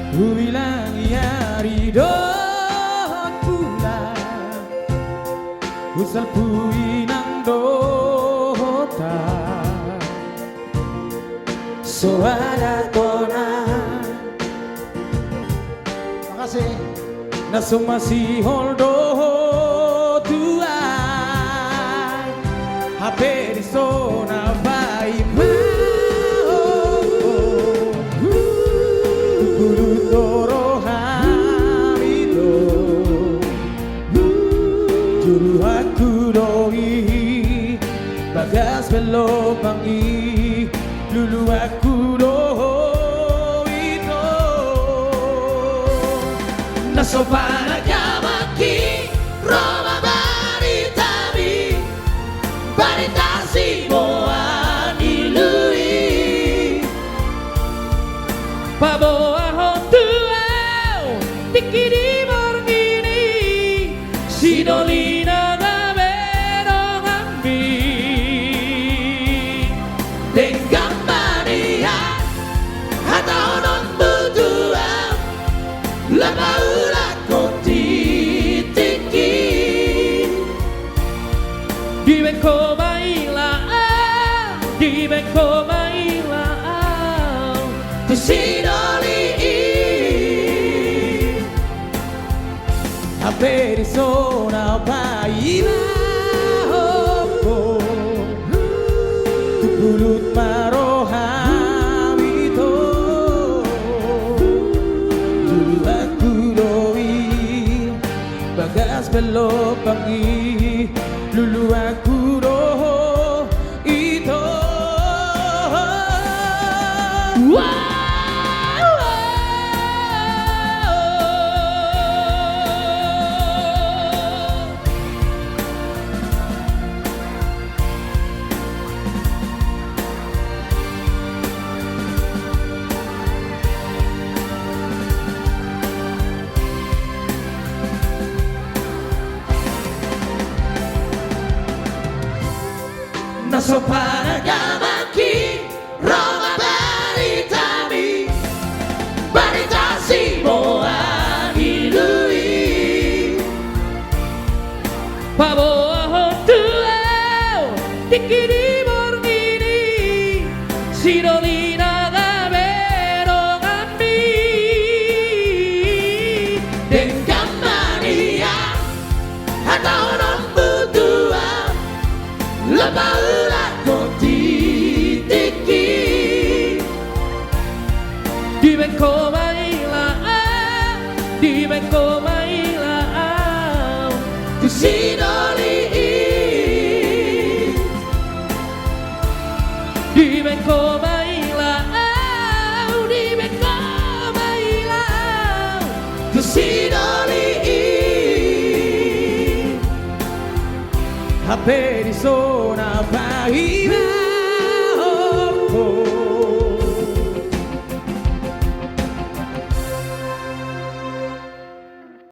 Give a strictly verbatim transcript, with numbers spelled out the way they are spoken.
Hubilangi ari dohot bulan, husalpu inang dohot tano, so adong tona. Makasih. Na so masihol dohot tulang, hape dison na paima. Tubulut do roham ito, juluhanku do i, bagas pellobang i, luluanku do ho ito. Na so panagamanki ro ma baritami, barita siboan ni lului. Paboahon tu ahu tingki di borngin i, sidoli na gabe donganmi. Denggan ma nian hataononmu tu ahu, lam paulakhon di tingki. Dibaen ho ma ila ahu, dibaen ho ma ila ahu tu sidoli i. Hape dison na paima ho, tubulut ma roham ito, juluanku do i, bagas pellobang i, luluanku do ho ito. Na so panagamanki ro ma baritami, barita siboan ni lului. Paboahon tu ahu tingki di borngin i, sidoli na gabe donganmi. Denggan ma nian hataononmu tu ahu, lam paulakhon di tingki. Dibaen ho ma ila ahu, dibaen ho ma ila ahu tu sidoli i. Dibaen ho ma ila ahu, dibaen ho ma ila ahu tu sidoli i. Hape dison na paima ho,